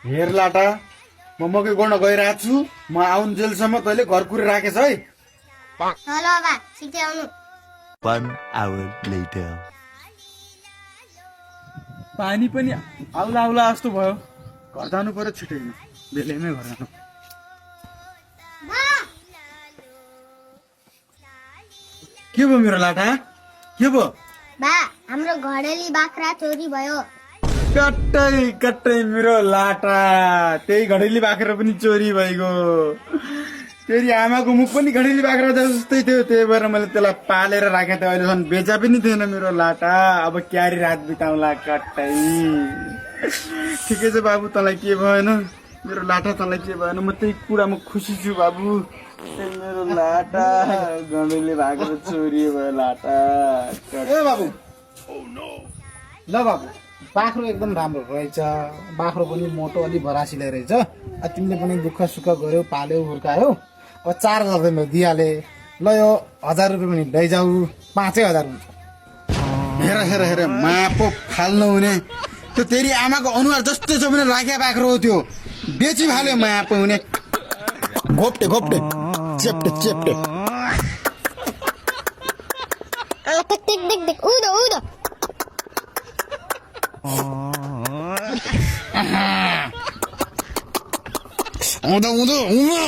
हेर लाटा म मकै गोड्न गइरहेको छु म आउन्जेलसम्म तैँले घर कुरे राखेछ है ल बा छिटै आउनु 1 hour later. पानी पनि आउला आउला जस्तो भयो घर जानु पर्यो छिटै बेलैमै घर जानु के भयो मेरो लाटा के भयो बा हाम्रो घडेली बाख्रा चोरी भयो कट्टै कट्टै मेरो लाटा त्यही घडेली बाख्रा पनि चोरी भइगयो तेरी आमाको मुख पनि घडेली बाख्रा जस्तै थियो त्यही भएर मैले त्यसलाई पालेर राखेको थिएँ अहिलेसम्म बेचा पनि थिएन मेरो लाटा अब क्यारी रात बिताउला कट्टै ठिकै छ बाबु तँलाई के भएन मेरो लाटा तँलाई के भएन म त्यही कुरामा खुसी छु बाबु मेरो लाटा घडेली बाख्रा चोरी भयो लाटा ए बाबु ल बाबु बाख्रो एकदम राम्रो रहेछ बाख्रो पनि मोटो अलि भरासिलो रहेछ तिमीले पनि दुःख सुख गर्यौ पाल्यौ हुर्कायौ अब 4,000 रुपियाँ दिइहाले ल यो 1,000 रुपियाँ पनि लैजाऊ 5,000 हुन्छ हेर हेर हेर मापो फाल्नु हुने त्यो तेरी आमाको अनुहार जस्तो छ भने राख्या बाख्रो हो त्यो बेची फाल्यो मापो हुने घोप्टे घोप्टे चेप्टे चेप्टे टिक टिक टिक टिक उदो उदो उँधो उँधो उँधो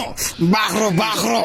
बाख्रो बाख्रो